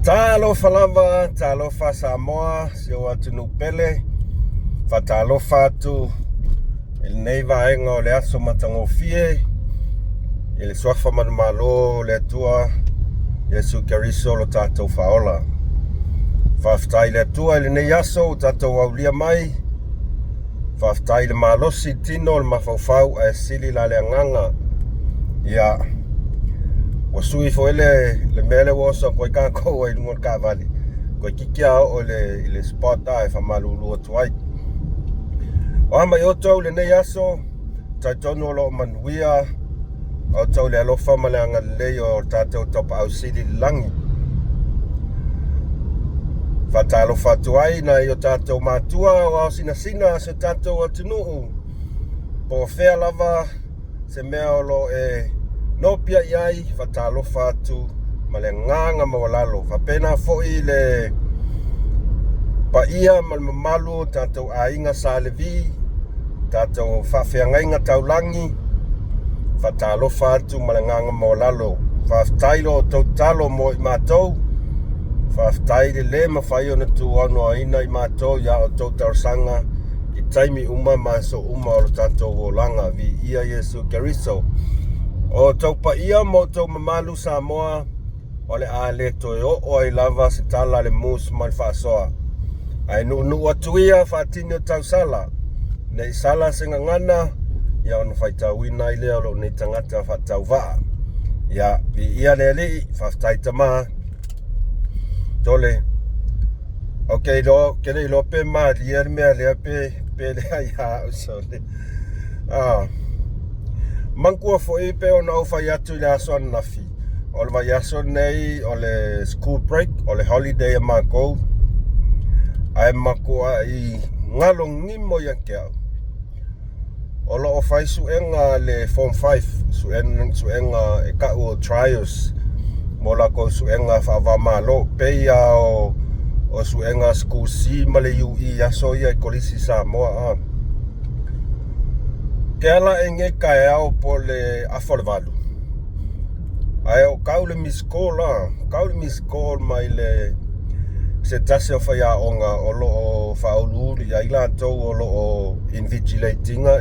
Talofa lava, talofa Samoa, si ou atunuu pele. Faatalofa atu i lenei vaega o le aso matagofie i le suafa manumalo o le Atua Iesu Keriso lo tatou Faaola. Faafetai i le Atua i lenei aso ua tatou aulia mai. Faafetai i le malosi i tino o le mafaufau ae sili la le agaga. Ia, ua sui foi le mea lea ua oso atu ai tatou ai i luga o le taavale. Toeitiiti lava oo i le spot a e faamalulu atu ai. O a mai outou i lenei aso, talitonu o lo o manuia outou i le alofa ma le agalelei o le tatou Tapaau Sili i le lagi. Faatalofa atu ai nai o tatou matua o ao sinasina si o tatou atunuu po o fea lava se mea o lo o e nopiai ai, faatalofa atu ma le agaga maualalo. Faapena foi le paia ma le mamalu o tatou aiga Sa Levi, tatou faafeagaiga taulagi, faatalofa atu ma le agaga maualalo. Faafetai lo outou tatalo mo i matou. Faafetai le le mafai ona tuuaunoaina i matou i a outou talosaga i taimi uma ma aso uma o lo tatou olaga. Viia Iesu Keriso. O outou paia ma outou mamalu Samoa, o le a le toe oo ai lava se tala a le Moose ma le faasoa. Ae nuunuu atu ia faatini o tausala, ne i sala se gagana, ia ona faitauina ai lea o lou nei tagata faatauvaa. Ia, viia le Alii, faafetai Tama. Tole. Ok, iloa, ke le iloa pe malie le mea lea pe, pe leai ia au sole. Ah. Manatua foi pei ona ou fai atu i le aso ananafi, o le vaiaso lenei o le school break, o le holiday a matou, ae matuai galogimo ia te au. O lo o fai suega a le Form 5, suega e tau o trials mo latou suega faava-o-Malo, pei lava o suega School C ma le UE i aso ia i Kolisi Samoa. A. Ke ala ae nei taeao po o le afa o le 8, ae o tau le missed call a, tau le missed call mai le se tasi o faiaoga o lo o faauluulu i ai latou o lo o invigilate ina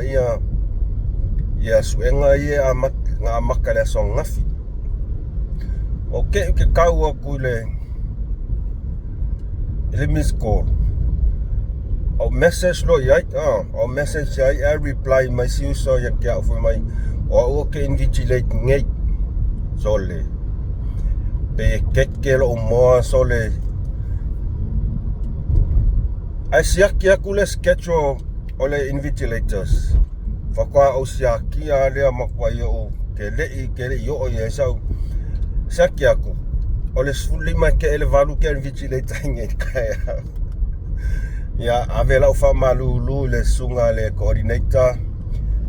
ia suega ia na amata i le aso ananafi. O ke ke tau atu i le missed call. O message loa i ai, o message i ai ae reply mai si uso ia te au fai mai, o au o ke invigilate nei. Sole. Pe e keke lou moa sole. Ae siaki atu le schedule o le invigilators. Faatoa ou siakia lea matuai ou ke le'i oo i ai sau. Siaki atu, o le 15 e kee le 8 ke invigilate ai nei taeao. Ia, ave lau faamalulu i le susuga a le coordinator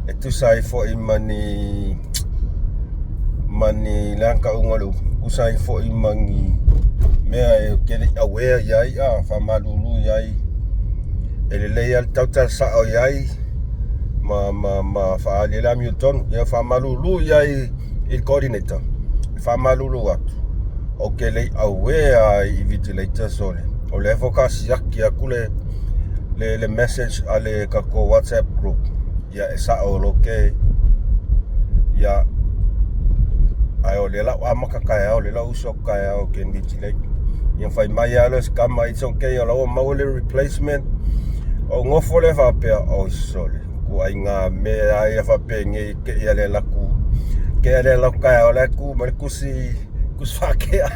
e tusa ai foi ma ni le a tauga o le upu, tusa ai foi ma ni mea e ke le'i aware i ai, a faamalulu i ai. E lelei lava le tautala sao i ai ma faaali ai le amiotonu. Ia faamalulu i ai i le coordinator, e faamalulu atu, ou te le i aware i invigilators o le o lea faatoa siaki atu le message a le tatou WhatsApp group. Ia e sao lo ke ia ae o le lau amata taeao, le lau uso atu taeao ke invigilate. Ia fai mai lava le kama, it's okay, o la ua maua le replacement. O nofo le faapea, oi sole, kuaiga mea ia faapenei ke ia le laku ke ia le laku taeao la e ku ma le kusi kusi faakea.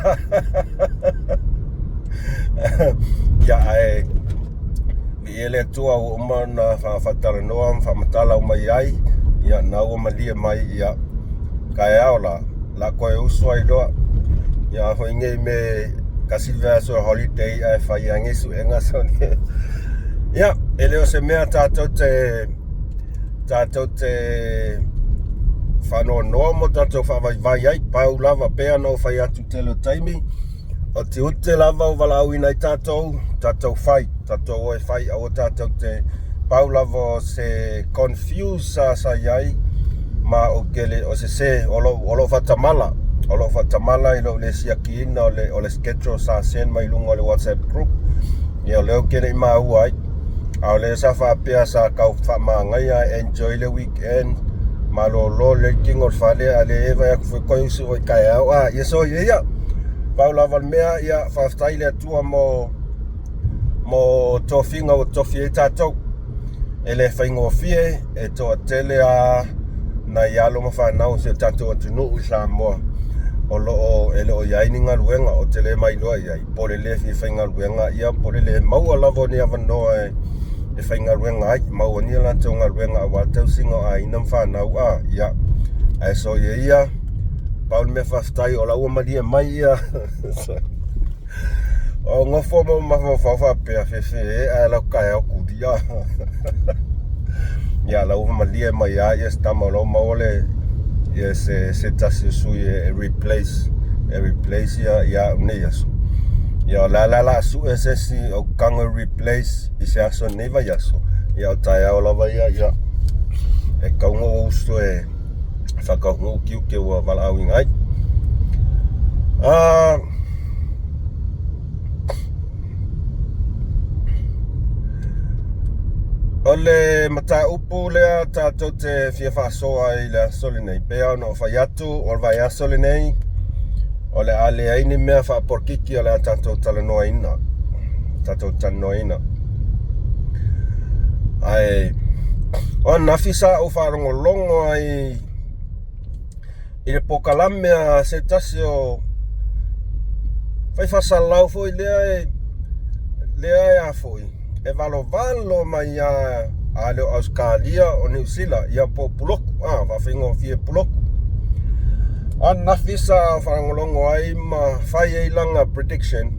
Ia ae viia le Atua ua uma ona faatalanoa ma faamatala uma i ai. Ia na ua malie mai ia taeao la la koe uso ai loa. Ia foi nei me kasi le vaiaso holiday ae fai ai nei suega sone. Ia e le o se mea tatou te faanoanoa mo tatou faavaivai ai, pau lava pei ona ou fai atu tele o taimi, o tiute lava o valaauina ai tatou, tatou fai, tatou o e fai, aua tatou te pau lava o se confuse sa i ai, ma o ke le o se se o lou faatamala. O lo o faatamala i lou le siakiina o le, o le schedule sa send mai luga o le WhatsApp group. Ia o lea ou te le i maua ai. A o lea sa faapea sa tau faamagaia e enjoy le weekend, malolo lelei tino o le fale, a le vaai atu foi toe usu foi taeao. A, ia soia ia. Pau lava o le mea, ia faafetai i le Atua mo mo tofiga ua tofi ai tatou. E le faigofie, e toatele lava nai alo ma fanau o si o tatou atunuu i Samoa o lo o e le o i ai ni galuega, ou te le mailoa i ai, po o le le fia faigaluega, ia po o le le maua lava o ni avanoa e faigaluega ai, maua ni a latou galuega aua le tausiga o aiga ma fanau, a, ia, ae soia ia, pau le mea faafetai o la ua malie mai ia O nofo ma mafaufau faapea fefe ae lau taeao kuli a. Ia la ua malie mai a ia se tama o la ua maua le ia se se tasi o sui e replace e replace ia ia au nei aso. Ia o la la la sue se isi o tago e replace i se aso nei vaiaso. Ia o taeao lava ia ia e tatau ona ou uso e faataunuu tiute ua valaauina ai. O le mataupu lea tatou te fia faasoa ai i le aso lenei, pei lava ona ou fai atu, o le vaiaso lenei, o le a leai ni mea faapolokiki o le a tatou talanoaina. Tatou talanoaina. Ae o ananafi sa ou faalogologo ai i le polokalame a se tasi o fai faasalalau foi lea e lea e a foi e valovalo mai a a le o Ausetalia o Niu Sila ia po o Puloku a faafaigofie Puloku. O ananafi sa faalogologo ai ma fai ai lana prediction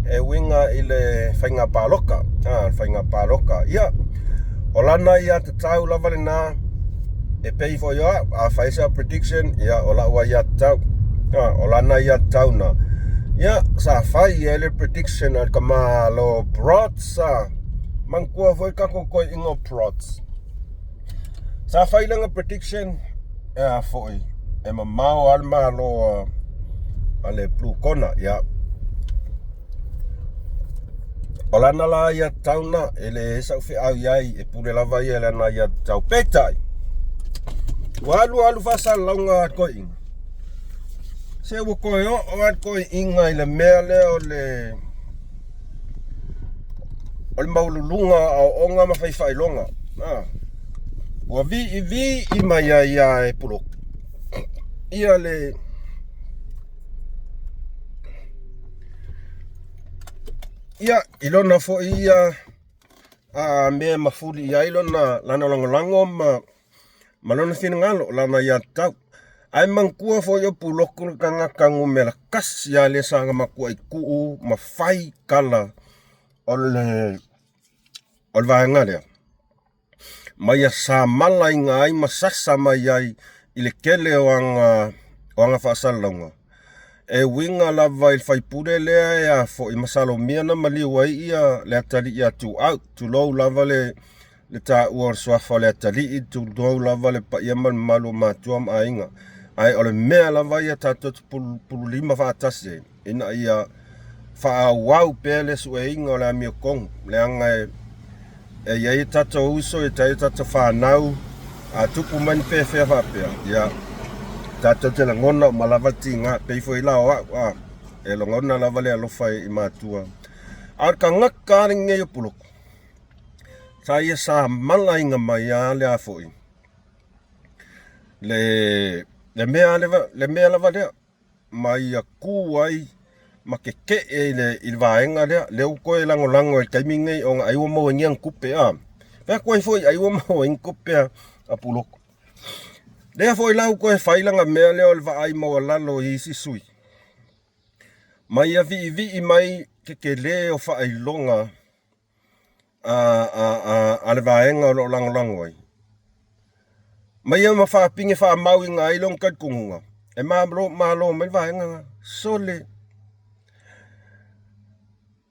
e uiga i le faiga palota a le faiga palota ia o lana aiatatau lava lena e pei foi o au a fai sau prediction ia o lau aiatatau a o lana aiatatau na ia sa fai ai le prediction a le tamā Protz a manatua foi tatou toeaiina o Protz sa fai lana prediction e a foi e mamao lava le Malo a le Blue Corner ia O lana la aiatatau na, e leai sau feau i ai, e pule lava ia i lana aiatatau. Peitai, ua alu alu faasalalauga a le toeaina, se ua toe oo lava le toeaina i le mea lea o le o le maualuluga o aoaoga ma fai faailoga. Ua viivii mai ai lava e Puloku ia le Ia, i lona foi ia a mea e mafuli i ai lona lana lagolago ma ma lona finagalo, lana aiatatau. Ae manatua foi o Puloku le tagata numera tasi lava lea sa na matuai tuu ma fai tala o le o le vaega lea. Ma ia samalaina ai ma sasa mai ai i le tele o aga o aga faasalalauga. E uiga lava i le faipule lea e a foi masalomia na maliu ai ia le atalii ia Tuuau, tulou lava le le taua o le suafa o le atalii, tulou lava le paia ma le mamalu o matua ma aiga. Ae o le mea lava ia tatou te pululima faatasi ai, ina ia faaauau pea le sueina o le amiotonu, leaga e e i ai o tatou uso, e i ai o tatou fanau, a tupu mai ni pefea faapea, ia, tatou te lagona uma lava le tiga, pei foi la o au, a, e lagona lava le alofa i matua. A o le tagata lava lenei o Puloku, sa ia samalaina mai lava le a foi, le, le mea le mea lava lea. ma ia ku ai ma tetee i le, i le vaega lea, lea ua toe lagolago i le taimi lenei ona ai ua maua ai ni ana tupe a. Fai atu ai foi ai ua maua ai ni tupe a, a Puloku. Lea foi la ua toe fai lana mea lea o le vaai maualalo i isi sui. Ma ia viivii mai tetele o faailoga a le vaega o lo o lagolago ai. Ma ia ma faapine faamauina ai lona talitonuga, e malo malo mai le vaega lena. Sole!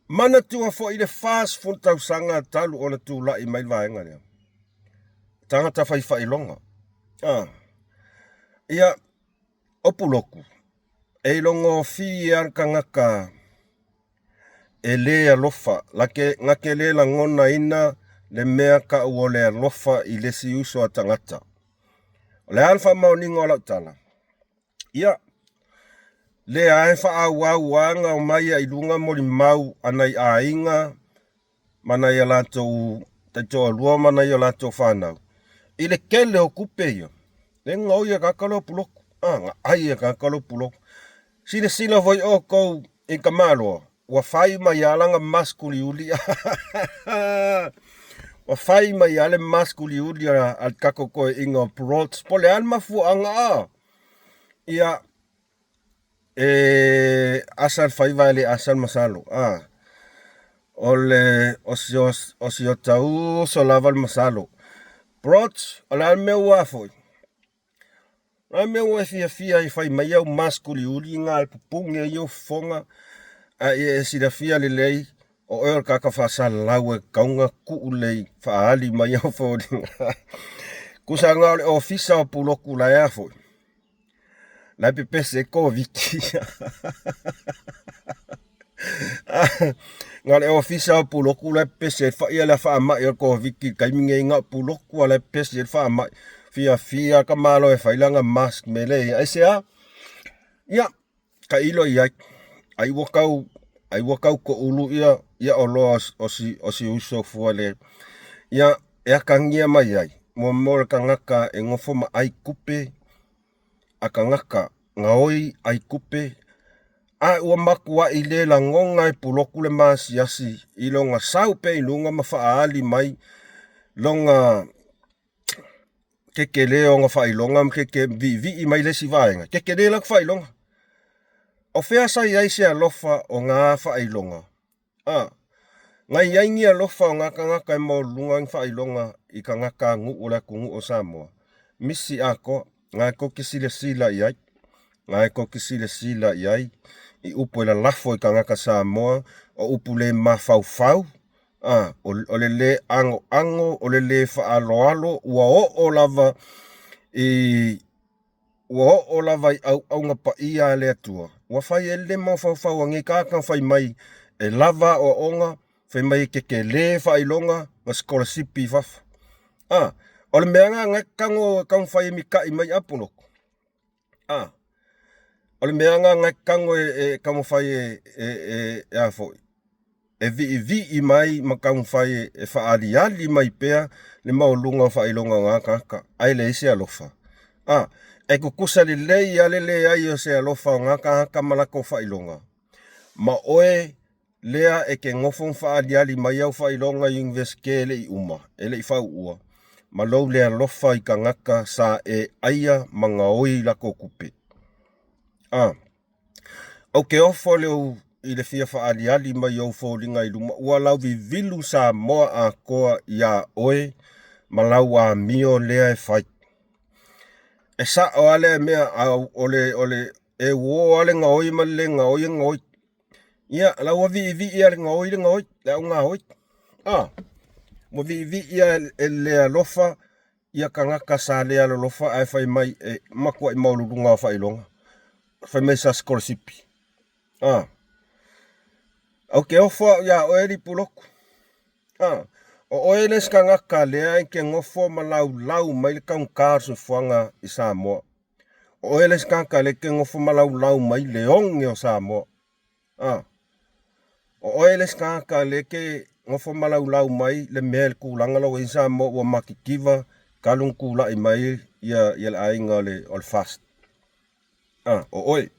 Manatua foi le 40 tausaga talu ona tulai mai le vaega lea. Tagata fai faailoga. Ah. Ia, o Puloku. E ilogofie a le tagata e lē alofa, lake, na te lē lagonaina le mea ta'u o le alofa i le isi uso a tagata. O le a le faamaoniga o lau tala? Ia, lea e faaauau a na omai ai i luga molimau a nai aiga ma nai a latou taitoalua ma nai o latou fanau i le tele o tupe ia le gaoi e tagata lea o Pulotu, a na ai e tagata lea o Pulotu. Silasila foi outou i tamaloa ua fai mai a lana mask uliuli ua fai mai a le mask uliuli a le tatou toeaina o Perot, po o le a le mafuaaga a ia e asa le faiva e le asa le masalo a o le o si o si o ta uso lava le masalo. Perot, o le a le mea ua foi? O le a le mea ua e fiafia ai e fai mai au mask uliuli na le pupuni ai ou fofoga, a ia e silafia lelei o oe o le tagata faasalalau e tatau ona tuu lelei faaali mai au foliga. Tusa na o le ofisa o Pulotu la e a foi la e pepese ai Koviti. Na o le ofisa o Pulotu la e pepese ai faia le faamai o le Koviti i le taimi nei, na o Pulotu la e pepese ai le faamai. Fiafia ka malo e fai lana mask me le aisea. Ia, tailo i ai. Ai ua tau ai ua tau toulu ia ia oloa o si o si uso fua le ia e atagia mai ai mo le tagata e nofo ma ai tupe a tagata gaoi ai tupe a ua matuai le lagona e Pulotu le maasiasi i lona sau pea i luga ma faaali mai lona tetele o ona faailoga ma tete viivii mai le isi vaega, tetele lana faailoga. O fea sa i ai se alofa o na faailoga? A, na i ai ni alofa o na tagata e maualuluga ni faailoga i tagata anu'u o le atunuu o Samoa? Misi atoa, na e tou te silasila i ai, na e tou te silasila i ai i upu e lalafo i tagata Samoa, o upu le mafaufau, a, o le lē anoano, o le lē faaaloalo, ua oo lava i ua oo lava i auauna paia a le Atua, ua fai ai le lē mafaufau a nei tagata fai mai e lava aoaoga, fai mai e tetele faailoga ma sikolasipi i fafo. A, o le mea lena na e tago e taumafai e mita'i mai a Pulotu. A, o le mea lena na e tago e taumafai e a foi e viivii mai ma taumafai e faaaliali mai pea le maualuga o faailoga o na tagata, ae leai se alofa. A, e tutusa lelei a le leai o se alofa o na tagata ma latou faailoga ma oe lea e te nofo ma faaaliali mai au faailoga i Iunivesite e le i uma, e le i faauua, ma lou le alofa i tagata sa e aia ma gaoi i latou tupe. A, ou te ofo leu i le fia faaaliali mai ou foliga i luma, ua lauvivilu Samoa atoa iā oe ma lau amio lea e fai. E sa'o a lea mea, a o le o le e uō a le gaoi ma le le gaoi e gaoi. Ia, la ua viivii a le gaoi le gaoi, le au gaoi. A, ua viivii a e le alofa ia tagata sa le alolofa ae fai mai e matuai maualuluga o faailoga. Fai mai sa sikolasipi. A, ou te ofo au iā oe alii Pulotu. A, o oe le isi tagata lea e te nofo ma laulau mai le taugata o le soifuaga i Samoa. O oe le isi tagata lea e te nofo ma laulau mai le oge o Samoa. A, o oe le isi tagata lea e te nofo ma laulau mai le mea i le tulaga la ua i ai Samoa ua matitiva talu ona tulai mai ia, ia le aiga o le, o le FAST. A, o oe.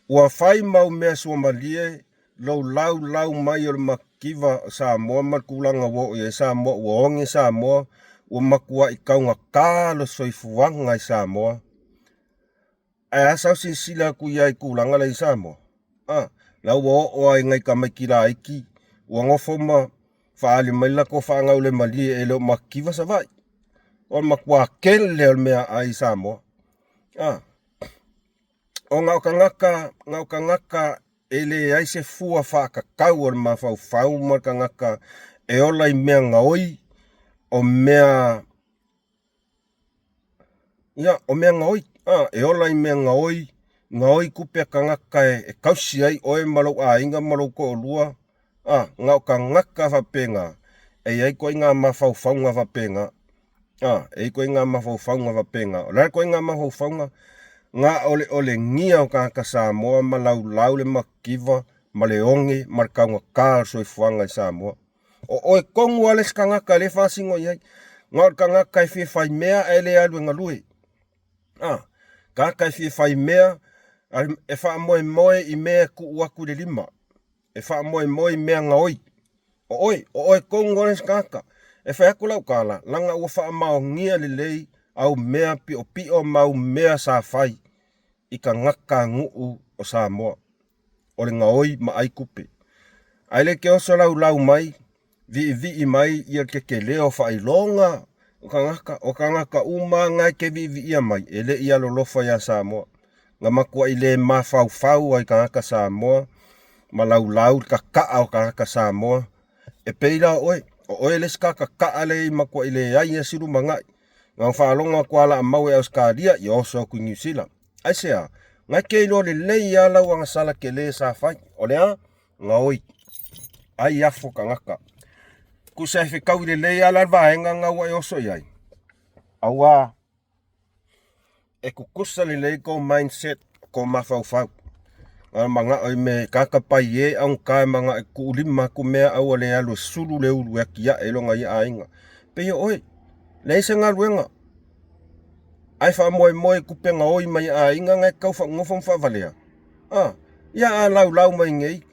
Ua fai mau mea suamalie lou laulau mai o le mativa o Samoa ma le tulaga ua oo i ai Samoa, ua oge Samoa, ua matuai taugata le soifuaga i Samoa. Ae a sau silasila atu ia i tulaga la i Samoa? A, la ua oo lava i nai tamaiti laiti ua nofo ma faaali mai le latou faagaulemalie e le o mativa Savaii. O le matua tele o le meaai i Samoa. A, ona o tagata, na o tagata e leai se fua faatatau o le mafaufau ma le tagata e ola i mea gaoi, o mea ia, o mea gaoi, a, e ola i mea gaoi. Gaoi tupe a tagata e tausi ai oe ma lou aiga ma lou toalua, a, na o tagata faapena e i ai ituaiga mafaufauga faapena. A, e i ai ituaiga mafaufauga faapena. O le a le ituaiga mafaufauga? Na o le olegia o tagata Samoa ma laulau le mativa ma le oge ma le taugata o le soifuaga i Samoa. O oe tonu lava le isi tagata lea e faasino i ai. Na o le tagata e fia fai mea ae le alu e galue. A, tagata e fia fai mea e faamoemoe i mea e tuu atu i le lima. E faamoemoe i mea gaoi. O oe, o oe tonu lava le isi tagata. E fai atu lau tala, leaga ua faamaonia lelei au mea piopio ma au mea sa fai i tagatanuu o Samoa. O le gaoi ma ai tupe. Ae le te oso laulau mai, viivii mai ia le tetele o faailoga o tagata, o tagata uma lava na e te viiviia mai, e le i alolofa ia Samoa. Na matuai le mafaufau lava i tagata Samoa ma laulau le tataa o tagata Samoa. E pei la o oe, o oe le isi tagata tataa lea e matuai leai lava si lumanai. Na ona faalogo atu lava o le a maua i Ausetalia, ia oso atu i Niu Sila. Aisea? Na e te iloa lelei lava lau agasala tele sa fai. O le a? Gaoi. Ai afo tagata. Tusa e fetaui lelei lava la le vaega lena ua e oso i ai, aua e tutusa lelei kou mindset, kou mafaufau. A manao i mea tagata paie augata e manao e tuulima atu mea ae ua le alu e sulu le ulu e atiae lona ia aiga. Pei o oe, leai se galuega, ae faamoemoe i tupe gaoi mai aiga na e tau nofo ma faavalea. A, ia a laulau mai nei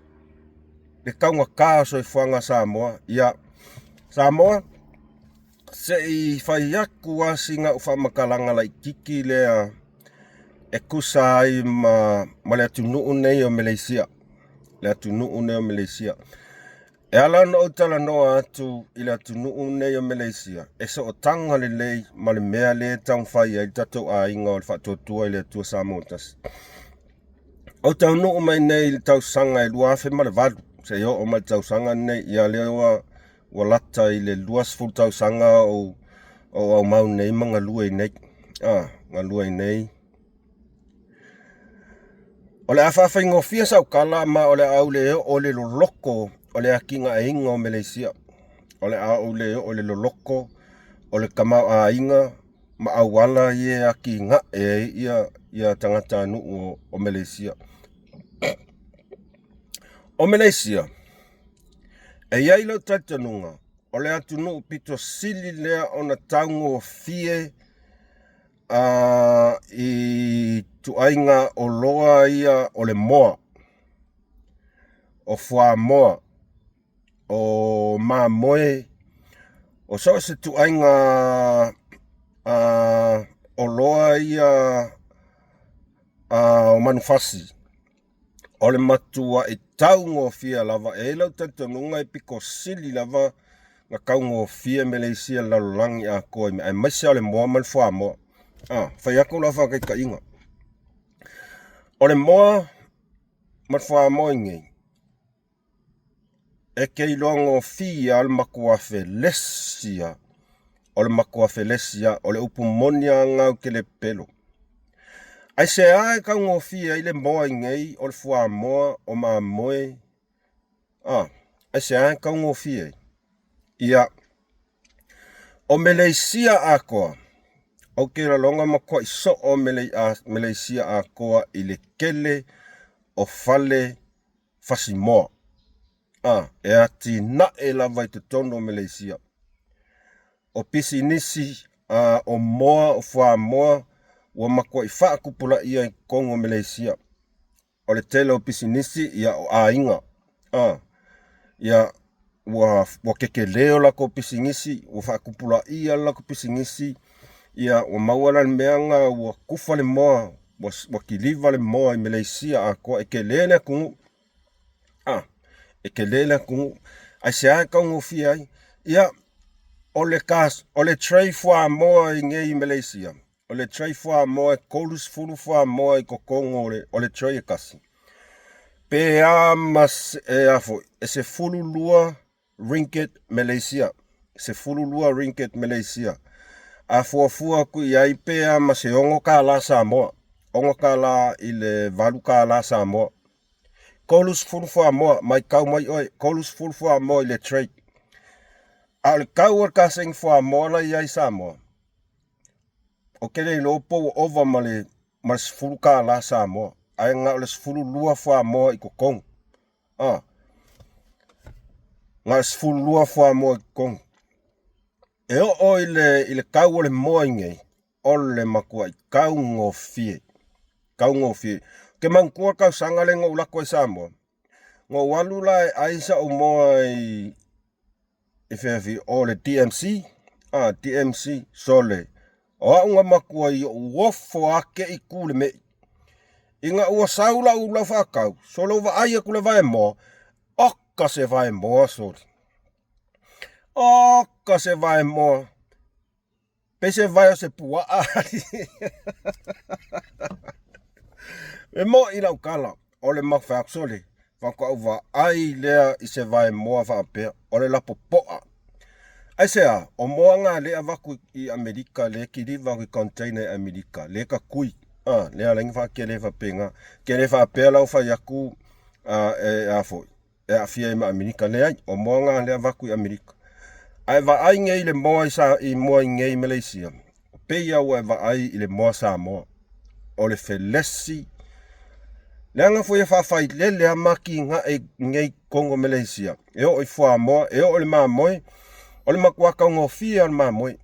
le taugata o soifuaga Samoa. Ia, Samoa, se i fai atu lava sina au faamatalaga laitiiti lea e tusa ai ma, ma le atunuu nei o Meleisia. Le atunuu nei o Meleisia. E ala ona ou talanoa atu i le atunuu nei o Meleisia, e sootaga lelei ma le mea lea e taumafai ai le tatou aiga o le Faatuatua i le Atua Samoa Tasi. Ou taunuu mai nei i le tausaga e 2008, seia oo mai i le tausaga lenei, ia lea ua, ua lata i le 20 tausaga o ou aumau nei ma galue i nei. Ah, galue i nei. O le a faafaigofie sau tala ma o le a ou le oo i le loloko o le atinaeina o Meleisia. O le a ou le oo i le loloko o le tamaoaiga ma auala ia e atinae ai ia, ia tagatanuu o Meleisia. O Meleisia, e i ai lou talitonuga, o le atunuu pito sili lea ona taugofie a i ituaiga oloa ia o le moa, o fuamoa, o mamoe, o so o se ituaiga oloa ia o manufasi. O le matuai taugofie lava. E i ai lou talitonuga e pito sili lava na taugofie Meleisia i le lalolagi atoa aemaise o le moa ma le fuamoa. A, fai atu lau faataitaiga. O le moa ma le fuamoa i nei, E te iloa gofie lava le matua felesi lava. O le matua felesi lava. O le upu moni lava lena ou te le pepelo. Aisea e taugofie ai le moa i nei o le fuamoa o mamoe? A, aisea e taugofie ai? Ia, o Meleisia atoa, ou te lagona matuai soo Meleisia atoa i le tele o fale fasimoa, a e atinae lava i totonu o Meleisia. O pisinisi a o moa o fuamoa ua matuai faatupulaia i totonu o Meleisia. O le tele o pisinisi ia o aiga, a ia ua ua tetele o latou pisinisi, ua faatupulaia le latou pisinisi, ia ua maua la le mea lena ua tufa le moa ua, ua kiliva le moa i Meleisia atoa, e tele le atunuu. A, e tele le atunuu. Aisea e taugofie ai? Ia, o le, kas, o le tray fuamoa i nei i Meleisia, o le tray fuamoa e 30 fuamoa i totonu o le, o le tray e tasi. Pe a ma, e a foi, e 12 ringgit Malaysia, 12 ringgit Malaysia. A fuafua atu i ai pe a ma se $6 Samoa. $6 i le $8 Samoa. 30 fuamoa, maitau mai oe, 30 fuamoa i le tray. A o le tau o le kasegi fuamoa la e i ai i Samoa, ou te le iloa po ua ova ma le ma le $10 Samoa, ae na o le 12 fuamoa i totonu. A, na o le 12 fuamoa i totonu. E oo i le, i le tau o le moa i nei, o le matuai taugofie, taugofie. Ou te manatua le tausaga lea na ou alu atu ai i Samoa, na ou alu la e ai sa'u moa i i feafi o le DMC, a DMC, sole, o au na matuai ou ofo lava te i tu le me'i. Ina ua sau la'u lau faatau, sole ua vaai atu i le vaemoa, oka se vaemoa sole, oka se vaemoa. Pei se vae o se puaa. E mo'i lau tala, o le mafai sole, faatoa ou vaai lea i se vaemoa faapea, o le lapopoa. Aisea, o moa na lea e avatu i Amerika, lea e kiliva atu i container i Amerika, lea e tatui, a, lea e ala ai ona faatele faapena. Ke le faapea la ua fai atu, a, e, a foi, e aafia ai ma Amerika. Leai, o moa na lea avatu i Amerika. Ae vaai nei i le moa i, sa, i moa i nei i Malaysia, pei lava ua e vaai i le moa Samoa. O le felesi, leaga foi e faafailele lava ma atinae nei i totonu o Malaysia. E oo i fuamoa, e oo i le mamoe, o le matua taugofie lava o le mamoe.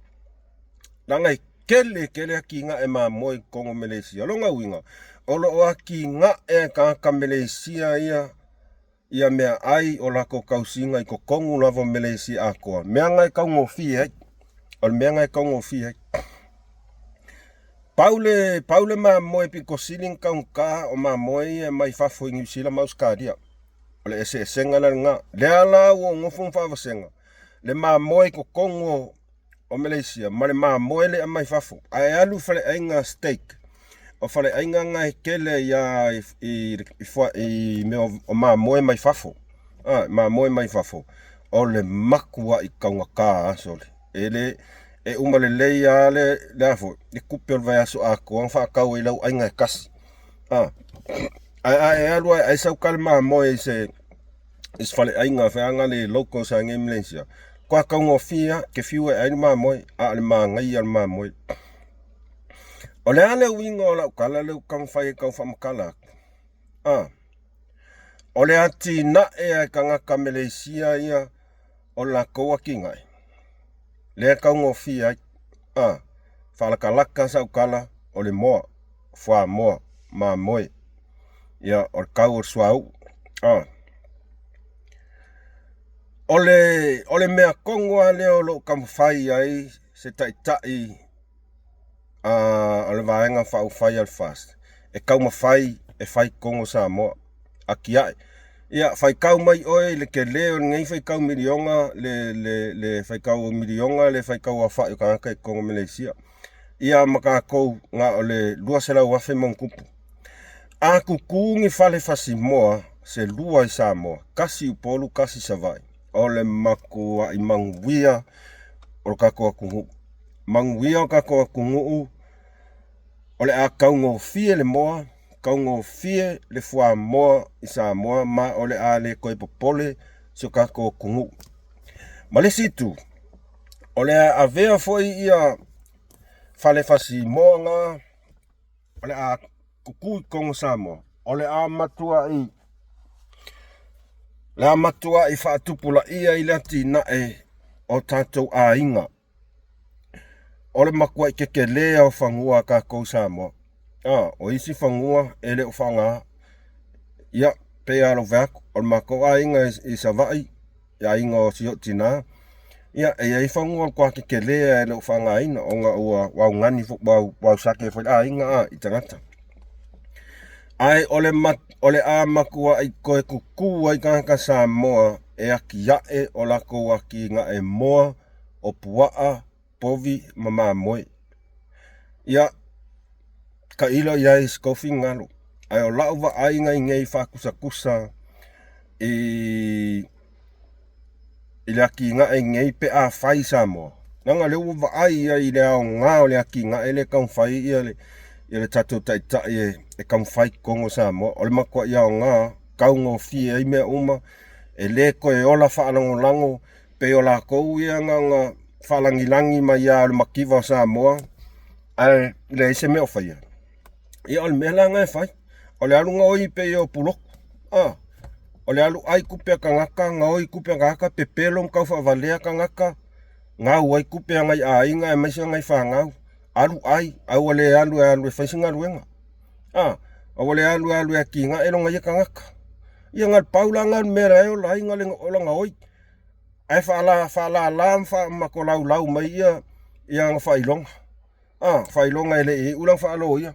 Leaga e tele tele atinae mamoe i totonu o Malaysia. O lona uiga, o lo o atinae e tagata Malaysia ia ia meaai o latou tausiga i totonu lava o Meleisia atoa. Mea na e taugofie ai. O le mea na e taugofie ai. Pau le, pau le mamoe pito sili ona taugata o mamoe ia mai fafo i Niu Sila ma Ausetalia. O le eseesega la lena. Lea la ua ou nofo ma faavasega le mamoe i totonu o o Meleisia ma le mamoe lea mai fafo. Ae alu i faleaiga steak, o faleaiga na e tele ai lava i, i, i mea o mamoe mai fafo. A, mamoe mai fafo, o le matuai taugata lava sole. E le, e uma lelei lava le, le a foi, le tupe o le vaiaso atoa na faatau ai lau aiga e tasi. A, ae a e alu lava e ai sau tale mamoe i se, i se faleaiga feaga le locals a nei Malaysia, Kua taugofie lava, ke fiu e ai le mamoe, a o le manaia o le mamoe. O le a le uiga o lau tala lea ua taumafai e tau faamatala atu? A, o le atinae a tagata Meleisia ia o le latou atinae, lea e taugofie ai. A, faalatalata sau tala, o le moa, fuamoa, mamoe, ia, o le tau o le suauu. A. O le, o le mea tonu lava lea o lo o taumafai ai se taitai a, o le Vaega Faaupufai a le FAST e taumafai e fai totonu o Samoa. Atiae. Ia, faitau mai oe i le tele o lenei faitau miliona, le, le, le faitau miliona, le faitau aofai o tagata i totonu o Maleisia. Ia ma tatou na o le 200,000 ma ona tupu. A tutu ni fale fasimoa se lua i Samoa, tasi i Upolu, tasi i Savaii, o le matuai manuia o le tatou atunuu. Manuia o tatou atunuu, o le a taugofie le moa, taugofie le fuamoa i Samoa ma o le a le toe popole si o tatou atunuu. Ma le isi itu, o le a avea foi ia fale fasimoa na o le a tutu i totonu o Samoa, o le a matuai le a matuai faatupulaia i le atinae o tatou aiga. O le matuai kekelē o fanua a tatou i Samoa. A, o isi fanua e le o faaaogaina. Ia, pei lava ona ou fai atu, o le matou aiga i Savaii, i aiga o si ou tina, ia, e i ai fanua matua tetele lava e le o faaaogaina ona ua augani foi, ua ausake foi le aiga a, i tagata. Ae o le, o le a matuai toe tutu ai tagata Samoa e atiae o latou atinae moa, o puaa, povi ma mamoe. Ia, tailo i ai i se tou finagalo. Ae o lau vaaiga i nei faatusatusa i i le atinae nei pe a fai i Samoa, leaga o lea ua vaai ai i le aoga o le atinae lea e taumafai ia le ia le tatou taitai e, e taumafai i totonu o Samoa. O le matuai aoga, taugofie ai mea uma, e le toe ola faalagolago pei o latou ia na ona faalagilagi mai lava o le mativa o Samoa ae leai se mea o faia. Ia o le mea la lena e fai, o le alu gaoi pei o pulotu, a, o le alu ai tupe a tagata, gaoi tupe a tagata, pepelo ma taufaavalea tagata, gau ai tupe a nai aiga aemaise nai fanau, alu ai, ae ua le alu e alu e fai se galuega. A, a ua le alu e alu e atinae lona ia tagata. Ia na o le pau la lena o le mea la e ola ai na o le ola gaoi. Ae faalala ma faatolaulau mai ia ana faailoga. A, faailoga e le i iu lana faaloia.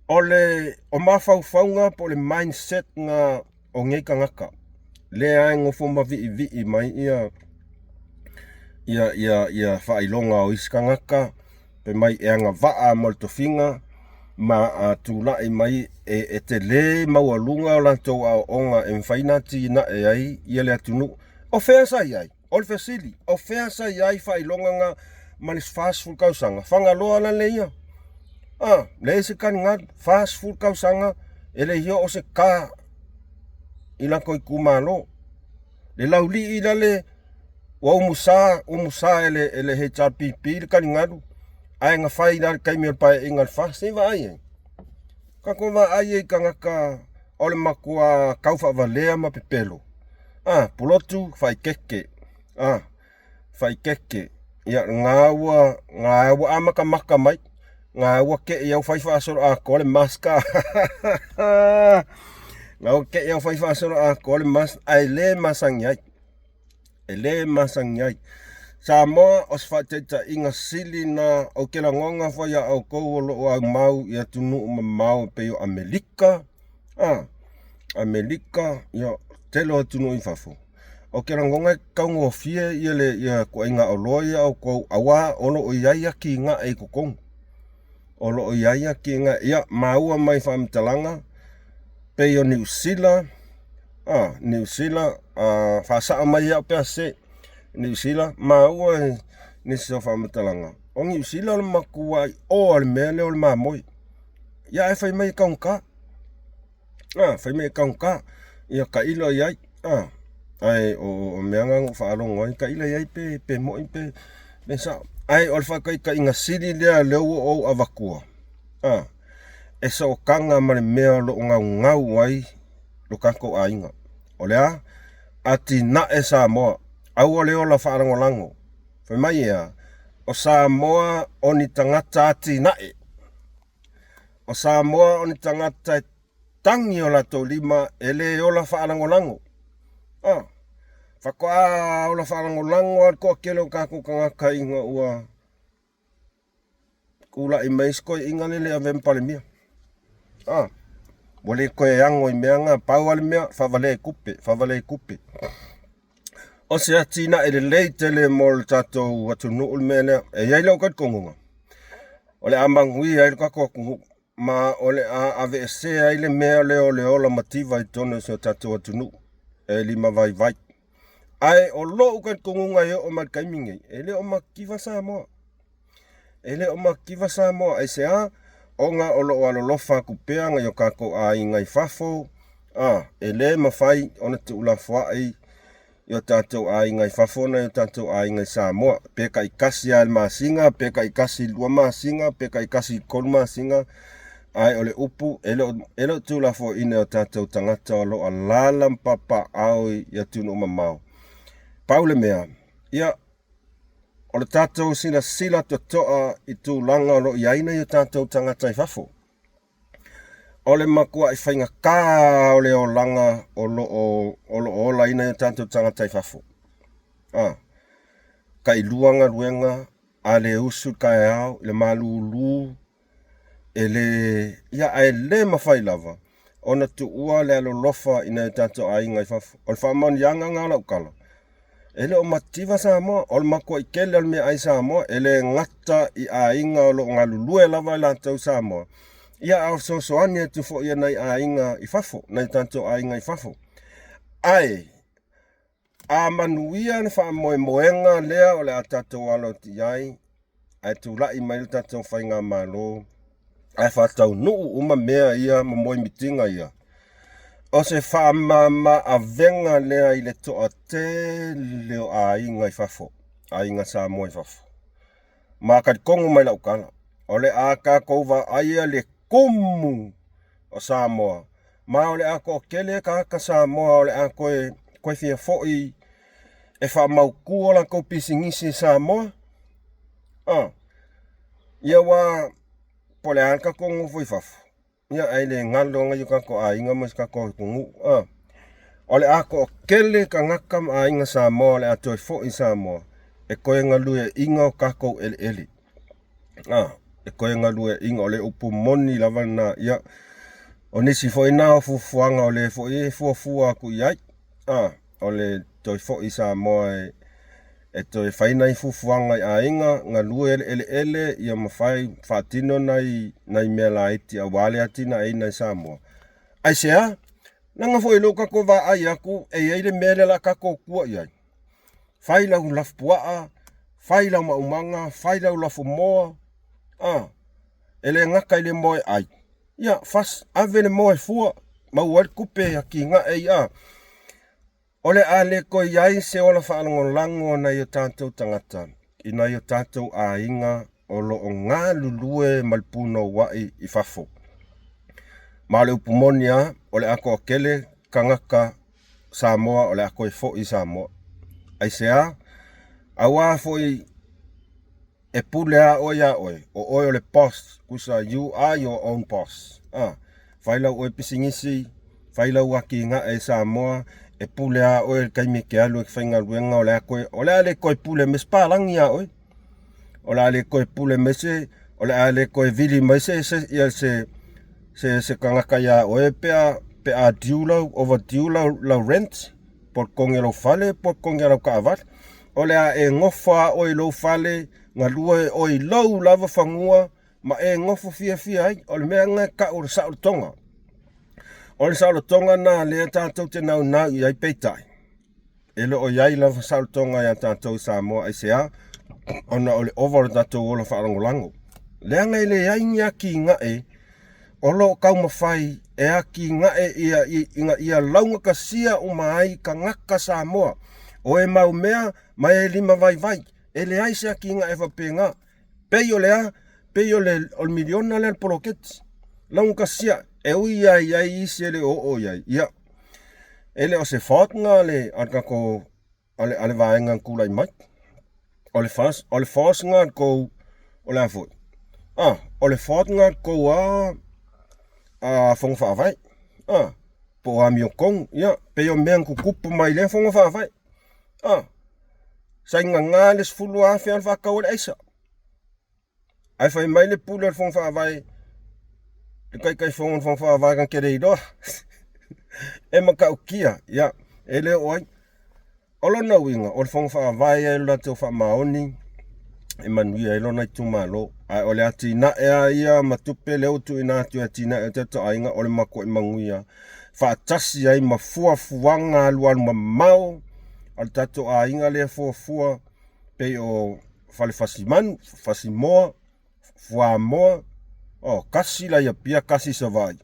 O le o mafaufauga po o le mindset na o nei tagata lea e nofo ma viivii mai ia ia ia ia faailoga o isi tagata fai mai e agavaa mo le tofiga ma a tulai mai e, e tele maualuga o latou aoaoga e mafai ona atinae ai ia le atunuu. O fea sa i ai? O le fesili, o fea sa i ai faailoga na ma le 40 tausaga? Fagaloa la le ia. A, leai se taligalu, 40 tausaga e le i oo se ta i latou itumalo. Le laulii la le ua umusa, umusa e le, e le HRPP le taligalu, ae na fai la le taimi o le paeaiga o le FAST. Se i vaai ai. Tatou vaai ai i tagata o le matua taufaavalea ma pepelo. A, pulotu, faaeteete. A, faaeteete. Ia, na ua, na ua amatamata mai. Na ua tei au fai faasoloatoa le mask. Na ua tei au fai faasoloatoa le mask, ae le masani ai. E le masani ai. Samoa, o se faataitaiga sili na ou te lagona foi iā outou o lo o aumau i atunuu mamao e pei o Amerika, a, Amerika, ia, tele o atunuu i fafo. Ou te lagona e taugofie ia le ia ituaiga oloa ia a outou auā o lo o i ai atinae i totonu. O lo o i ai atinae, ia, maua mai faamatalaga pei o Niu Sila, a, Niu Sila, a, faasao mai au pe a sese, Niu Sila, maua nisi o faamatalaga, o Niu Sila o le matuai oa o le mea lea o le mamoe. Ia ae fai mai e taugata. A, fai mai e taugata. Ia tailo i ai. A, ae o, o mea na na faalogo ai, tailo i ai pe, pe moi pe, pe sao. Ae o le faataitaiga sili lea lea ua ou avatua. A, e sootaga ma le mea o lo o gaugau ai lo tatou aiga. O le a? Atinae Samoa. Aua le ola faalagolago. Fai mai e a? O Samoa o ni tagata atinae. O Samoa o ni tagata e tagi o latou lima e le ola faalagolago. A, faatoa ola faalagolago lava le toatele o tatou tagata ina ua tulai mai se toeaiina lea le avea ma Palemia. A, ua le toe ano i mea na, pau lava le mea, faavalea i tupe, faavalea i tupe. O se atinae lelei tele mo le tatou atunuu le mea lea. E i ai lou talitonuga, o le a manuia ai le tatou atunuu ma o le a aveesea ai le mea lea o le ola mativa i totonu o si o tatou atunuu e limavaivai. Ae o lou talitonuga e oo mai le taimi nei, e le o mativa Samoa. E le o mativa Samoa aisea? Ona o lo o alolofa atu pea nai o tatou aiga i fafo, a, e le mafai ona tuulafoai i o tatou aiga i fafo nai o tatou aiga i Samoa, pe taitasi lava i le masina, pe taitasi i le 2 masina, pe taitasi i le 3 masina, ae o le upu, e le o, e le o tuulafoaiina e o tatou tagata o lo o alaala ma papaaao i atunuu mamao. Pau le mea, ia, o le tatou silasila totoa i tulaga o lo o i ai nai o tatou tagata i fafo. O le matuai faigata o le olaga o lo o, o lo o ola ai nai o tatou tagata i fafo. A, tailua galuega, a le usu i le taeao i le malulu, e le, ia ae le mafai lava ona tuua le alolofa i nai o tatou aiga i fafo. O le faamaoniaga lena o lau tala, e le o mativa Samoa, o le matuai tele o le meaai Samoa, e le gata i aiga o lo o galulue lava i latou i Samoa, ia a o le fesoasoani atu foi a nai aiga i fafo, nai o tatou aiga i fafo. Ae A manuia le faamoemoega lea o le a tatou alo atu i ai, ae tulai mai le tatou faigamalo, Ae faataunuu uma mea ia ma moemitiga ia. O se faamama avega lea i le toatele o aiga i fafo, aiga Samoa i fafo. Ma talitonu mai lau tala, o le a tatou vaaia le tumu o Samoa, ma o le a toatele tagata Samoa o le a toe fia foi e faamautu o latou pisinisi i Samoa. Ia ua po o le a le tatou nofo i fafo, ia ae le galo nai o tatou aiga ma si tatou atunuu. O le a toatele tagata ma aiga Samoa o le a toe foi i Samoa e toe galueaiina o tatou eleele. E toe galueaiina, o le upu moni lava lena. Ia, o nisi foi na o fuafuaga o lea foi e fuafua atu i ai. O le toe foi i Samoa e toe fai nai fuafuaga i aiga, galue le eleele, ia mafai faatino nai mea laiti aua le atinaeina i Samoa. Aisea? Leaga foi o lea ua tatou vaai atu e i ai le mea lea o le a tatou tua i ai. Fai lau lafupuaa, fai lau maumaga, fai lau lafumoa, e le gata i le moa e ai, ia ave le moa e fua, maua ai le tupe e atinae ai. O le a le toe i ai se ola faalagolago a nai o tatou tagata i nai o tatou aiga o lo o galulue ma le punouai i fafo. Ma o le upu moni lava, o le a toatele tagata Samoa o le a toe foi i Samoa. Aisea? Aua foi e pule lava oe iā oe, o oe o le boss, tusa you are your own boss. Fai lau oe pisinisi, fai lau atinae i Samoa, e pule lava oe i le taimi e te alu e te faigaluega, o le a toe, o le a le toe pule mai se palagi iā oe. O le a le toe pule mai se, o le a le toe vili mai se, se, ia se, se, se tagata iā oe pe a due lau, overdue lau rent, po o le totogi o lou fale, po o le totogi o lau taavale. O le a e nofo lava oe i lou fale, galue oe i lou lava fanua, ma e nofo fiafia ai. O le mea lena e tau o le saolotoga. O le saolotoga lena lea tatou te naunau i ai, peitai, e le o i ai lava saolotoga iā tatou i Samoa. Aisea? Ona o le ova o le tatou ola faalagolago. Leaga e leai ni atinae o lo o taumafai e atinae ia ina ia laugatasia uma ai tagata Samoa, o e mau mea ma e lima vaivai. E leai se atinae faapena. Pei o le a? Pei o le miliona lea le poloketi. Laugatasia, e ui lava i ai isi e le o oo i ai. Ia, e le o se fault lena a le tatou a le vaega na tulai mai. O le fault, o le fault lena a le tou, o le a foi? O le fault lena a le tou a Fono Faavae. Po o amiotonu. Ia, pei o mea na tutupu mai lea Fono Faavae. Sa igaga le 10,000 alu faatau ai le aisa. Ae fai mai le pule o le Fono Faavae, le Taitaifono o le Fono Faavae na te le iloa. E matautia, ia, e le oo ai. O lona uiga, o le Fono Faavae ia e lo latou faamaoni e manuia ai lona itumalo. Ae o le atinae lava ia ma tupe lea ua tuuina atu e atinae o tatou aiga, o le matuai manuia faatasi ai ma fuafuaga alualu mamao a le tatou aiga lea e fuafua pei o fale fasimanu, fasimoa, fuamoa, tasi la i Apia, tasi i Savaii.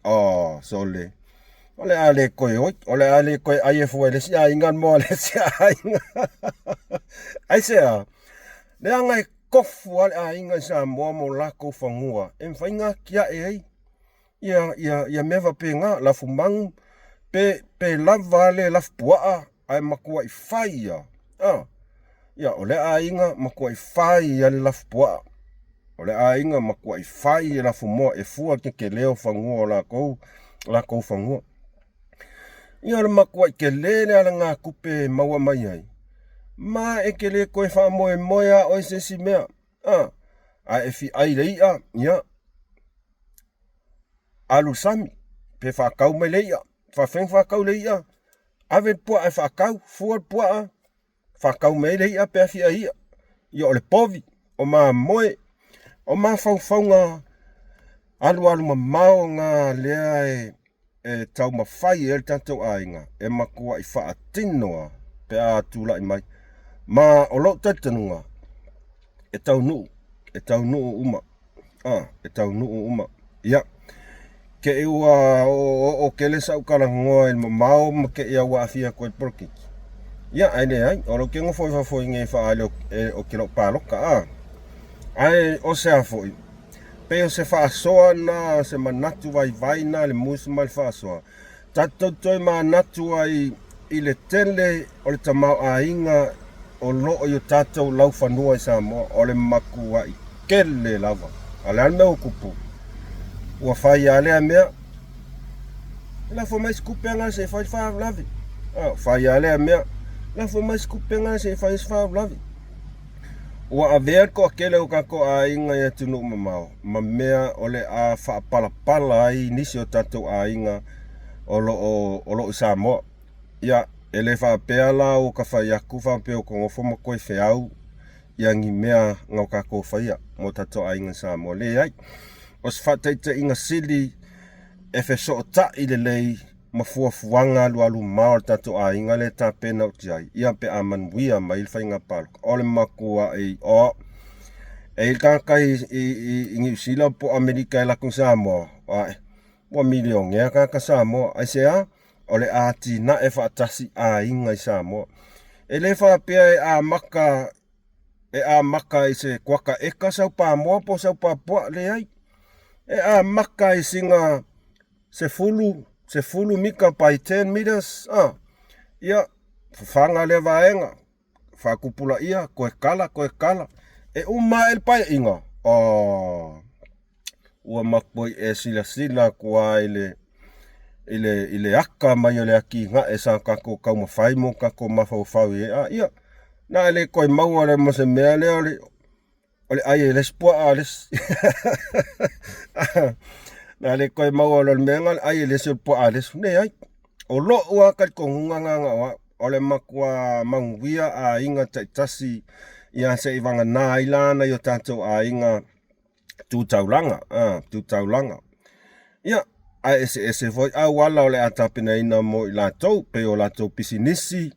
Sole. O le a le toe oi, o le a le toe ai e fua i le isi aiga moa le isi aiga. Aisea? Leaga e tofu lava le aiga i Samoa ma o latou fanua e mafai ona atiae ai ia mea faapena, lafumanu, pe lava le lafupuaa ae matuai fai ia. Ia, o lea aiga matuai fai ia le lafupuaa. O le aiga matuai fai le lafumoa e fua le tetele o fanua o latou fanua. Ia, o le matuai tele le alagatupe e maua mai ai, ma e te le toe faamoemoe lava oe i se isi mea. A e fia ai le i'a, ia, alu i le sami, pe faatau mai le i'a. Faafefea ona faatau le i'a? Ave le puaa e faatau, fua le puaa, faatau mai ai le i'a pe a fia ai i'a. Ia, o le povi, o mamoe, o mafaufauga alualu mamao na lea e taumafai ai le tatou aiga e matuai faatino lava pe a tulai mai. Ma o lou talitonuga, e taunuu, e taunuu uma, e taunuu uma. Ia, ke i ua oooo tele sa'u talanoa i le mamao ma te i ua aafia atu ai le polokiki. Ia, ae leai, o lea ou te nofo i fafo i inei e faaali ou te le o palota, a. Ae o se a foi, pei o se faasoa na, se manatu vaivai na le mus ma le faasoa. Tatou toe manatu ai i le tele o le tamaoaiga o lo o i o tatou laufanua i Samoa, o le matuai tele lava. A o le a le mea ua tupu? Ua fai lava lea mea, lafo mai se tupe aga se i fai le faalavelave. Fai lava lea mea, lafo mai se tupe aga se i fai se faalavelave. Ua avea le toatele o tatou aiga i atunuu mamao ma mea o le a faapalapala ai nisi o tatou aiga o lo o i Samoa. Ia, e le faapea la ua ta fai atu faapea ua ta nofo ma toe feau ia ni mea na o tatou faia mo tatou aiga i Samoa. Leai. O se faataitaiga sili e fesootai lelei ma fuafuaga alualumamao a le tatou aiga lea e tapena atu i ai, ia pe a manuia mai le faiga palota. O le matuai o e i ai le tagata i Niu Sila po o Amerika e alu atu i Samoa, ae ua milionea tagata Samoa. Aisea? O le a atinae faatasi aiga i Samoa. E le faapea e amata e amata i se kuata eka sau pamoa po o sau papuaa, leai. E amata i sina 10, 10 mita by 10 meters, a. Ia, fafaga lea vaega, faatupulaia, toe kala, toe kala. E uma ae le paeaiga, a, ua matuai e silasila atu lava i le, i le, i le aka mai o le atinae sa tatou taumafai ma o tatou mafaufau i ai. A, ia, na a le toe maua lea ma se mea lea o le, o le ai e le isi puaa a le isi. Na le toe maua loa le mea lena o le ai e le isi o le puaa a le isi. Leai. O lou lava talitonuga lena na o au, o le matua manuia aiga taitasi ia seivagana ai la nai o tatou aiga tu taulaga, tu taulaga. Ia, ae eseese foi auala o le a tapenaina mo i latou, pei o latou pisinisi,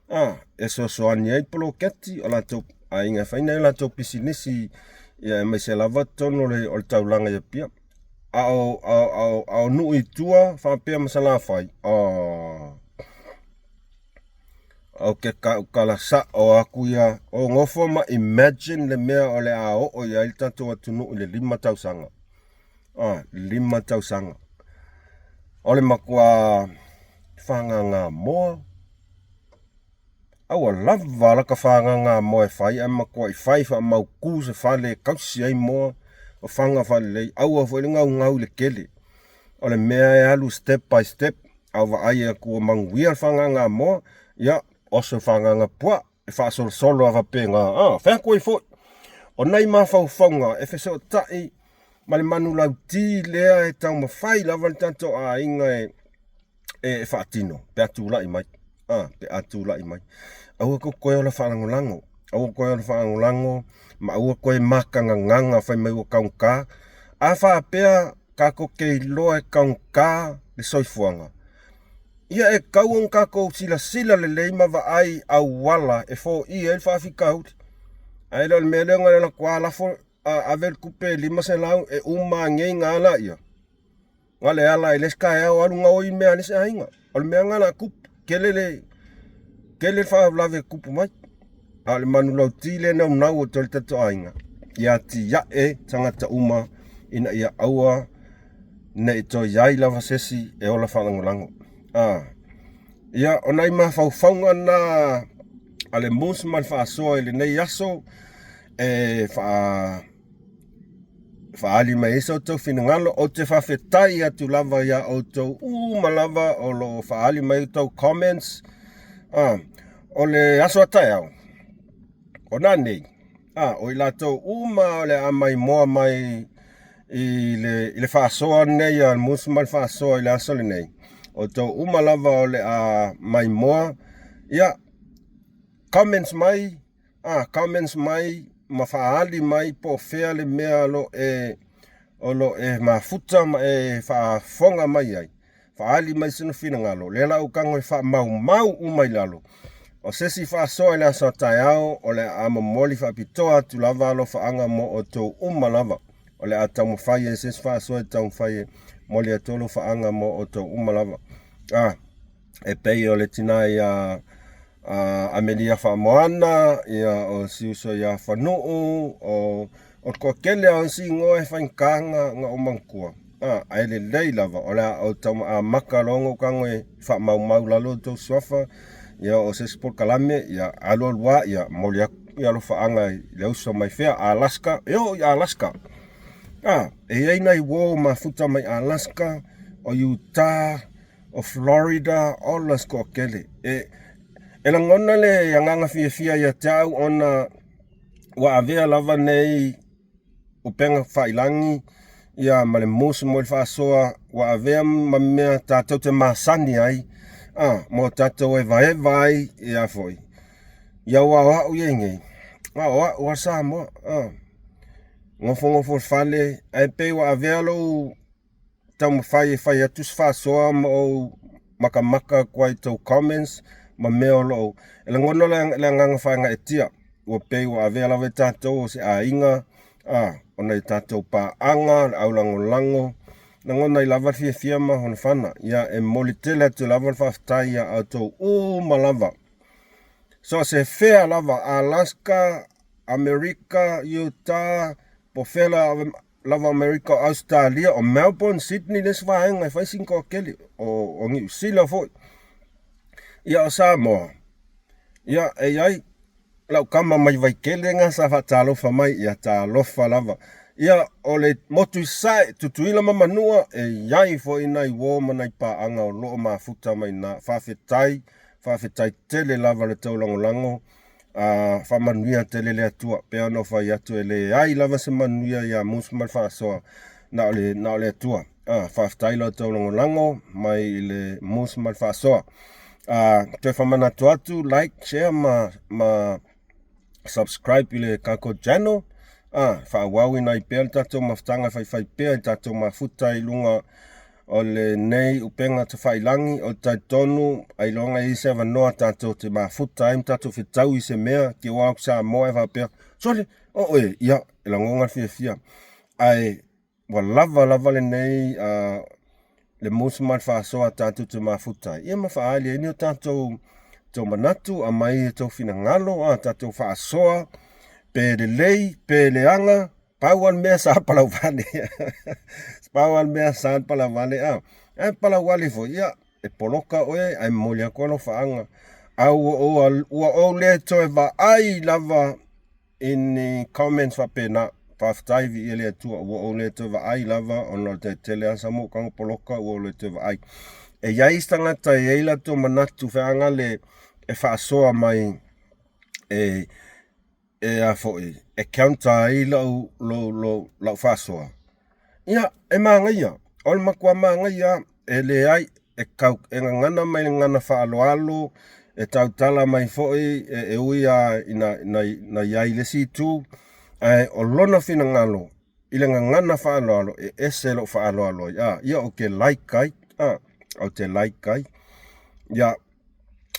e fesoasoani ai poloketi o latou aiga e fai nai o latou pisinisi, ia aemaise lava totonu o le taulaga i Apia. A o nuu i tua faapea ma Salafai, Ou te tautala sao atu ia, o nofo ma imagine le mea o le a oo i ai le tatou atunuu i le 5 tausaga. 5 tausaga. O le matua fagaga moa. A ua lava lata fagaga moa e fai ae matuai fai faamautu se fale e tausi ai moa o faga faalelei. Aua foi le gaugau i le tele. O le mea e alu step by step. A vaai atu ua manuia le fagaga moa, ia, oso le fagaga puaa. E faasolosolo lava faapena, a, fai atu ai foi. O nai mafaufauga e fesootai ma le manulauti lea e taumafai lava le tatou aiga e faatino pe a tulai mai. A, pe a tulai mai. Aua tou te toe ola faalagolago, aua toe ola faalagolago ma aua toe matagagaga fai mai ua taugata. A faapea tatou te iloa e taugata le soifuaga, ia e tatau ona tatou silasila lelei ma vaai auala e foia ai le faafitauli. Ae le o le mea lea na alu atu lava lafo ave le tupe 500 e uma nei na ala ia. Na le ala i le isi taeao alu gaoi mea a le isi aiga. O le mea na o le a tupu. Tele le tele le faalavelave e tupu mai. A o le manulauti lea e naunau atu ai le tatou aiga, ia atiae tagata uma ina ia aua ne i toe i ai lava se isi e ola faalagolago. Ia, o nai mafaufauga na a le MUS ma le faasoa i lenei aso e faaali mai ai so outou finagalo. Ou te faafetai atu lava iā outou uma lava o lo o faaali mai outou comments. O le aso a taeao, o nanei, o i latou uma o le a maimoa mai i le faasoa lenei a le MUS ma le faasoa i le aso lenei, outou uma lava o le a maimoa, ia, comments mai, comments mai ma faaali mai po o fea le mea o lo o e mafuta ma e faafofoga mai ai. Faaali mai sona finagalo. Lea la ou tago e faamaumau uma i lalo. O se isi faasoa i le aso a taeao, o le a momoli faapitoa atu lava alofaaga mo outou uma lava. O le a taumafai e se isi faasoa e taumafai e momoli atu alofaaga mo outou uma lava. A, e pei o le tina ia Amelia Faamoana, ia o si uso ia Fanuu, o o le toatele lava o isi igoa e faigata ona ou manatua, a, ae lelei lava, o le a ou tau amata loa ona ou tago e faamaumau i lalo outou suafa, ia o se isi polokalame, ia alu alu lava, ia momoli atu ia alofaaga i le uso mai fea, Alaska, e oo i Alaska. A, e i ai nai uo mafuta mai Alaska, o Utah, o Florida, ola se toatele. E, e lagona le agaga fiafia ia te au ona ua avea lava nei upega tafailagi ia ma le musu mo le faasoa ua avea ma mea tatou te masani ai a mo tatou evaeva ai ia foi ia aua o au ia nei a o au a Samoa a nofonofo i le fale ae pei ua avea lou taumafai e fai atu se faasoa ma ou matamata atu ai i tou comments ma mea o loo e lagona le agaga faagaeetia ua pei ua avea lava i tatou o se aiga a o nai tatou paaga le aulagolago lagona ai lava le fiafia ma mafanafana ia e momoli tele atu lava le faafetai ia outou uma lava so o se fea lava Alaska Amerika Utah po o fea lava Amerika o Ausetalia, o Melbourne, Sydney le isi vaega e fai sina toatele, o, o Niu Sila foi. Ia o Samoa, ia e i ai lau tama mai Vaitele na sa faatalofa mai, ia talofa lava. Ia o le motu i Sasae, Tutuila ma Manua, e i ai foi nai uo ma nai paaga o lo o mafuta mai i ina. Faafetai, faafetai tele lava le taulagolago. A faamanuia tele le Atua, pei ona ou fai atu e leai lava se manuia ia Musu ma le faasoa, na o le, na o le Atua. A, faafetai lo outou lagolago mai i le Musu ma le faasoa. A, toe faamanatu atu, like, share ma, ma subscribe i le tatou channel. A, faaauauina ai pea le tatou mafutaga e faifai pea i tatou mafuta i luga o lenei upega tafailagi, ou te talitonu ailoga e i ai se avanoa tatou te mafuta ai ma tatou fetau i se mea, te o atu Samoa ae faapea, sole, o oe, ia, e lagona le fiafia. Ae ua lava lava lenei uh, le musu ma le faasoa tatou te mafuta ai, ia ma faaali ai ni o tatou tou manatu, aumai tou finagalo, a tatou faasoa, pe lelei, pe leaga, Pau lava le mea sa palauvale. Pau lava le mea sa palauvale. A, ae palauvale foi, ia, e poloka oe ae momoli atu alofaaga. A ua ou, ua ou le toe vaai lava i ni comments faapena. Faafetai viia le Atua, ua ou le toe vaai lava ona o le tele lava sa mokaga poloka ua ou le toe vaai. E i ai isi tagata e i ai latou manatu feagale e faasoa mai e e a foi, e counter ai lau, lou, lou, lau faasoa. Ia, e manaia, o le matua manaia, e leai, e, kau, e gagana mai le gagana faaaloalo, e tautala mai foi, e, e ui lava ina, ina, ina i ai le isi itu, ae o lona finagalo i le gagana faaaloalo, e ese lou faaaloalo ai. A, ia ou te like ai, a, ou te like ai. Ia,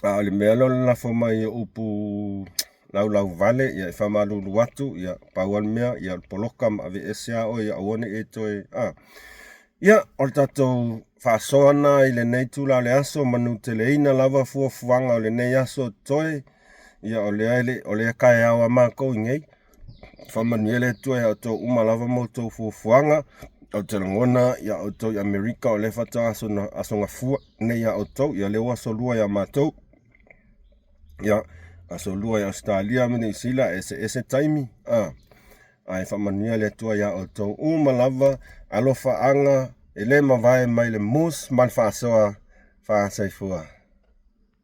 a o le mea lea o le lafo mai o upu laulauvale, ia e faamalulu atu, ia pau lava le mea, ia o le poloka ma aveese lava oe, ia aua ne i e toe, a. Ia, o le tatou faasoa lena i lenei itula o le aso, manuteleina lava fuafuaga o lenei aso totoe, ia o lea e le, o lea taeao a matou i nei. Faamanuia le Atua ia outou uma lava ma outou fuafuaga. Ou te lagona ia outou i Amerika o lea faatoa aso, aso gafua nei ia outou, ia lea ua aso lua ia matou. Ia, aso lua i Ausetalia ma Niu Sila, e eseese taimi, a. Ae faamanuia le Atua iā outou uma lava, alofaaga e le mavae mai le mus ma le faasoa, faasoifua.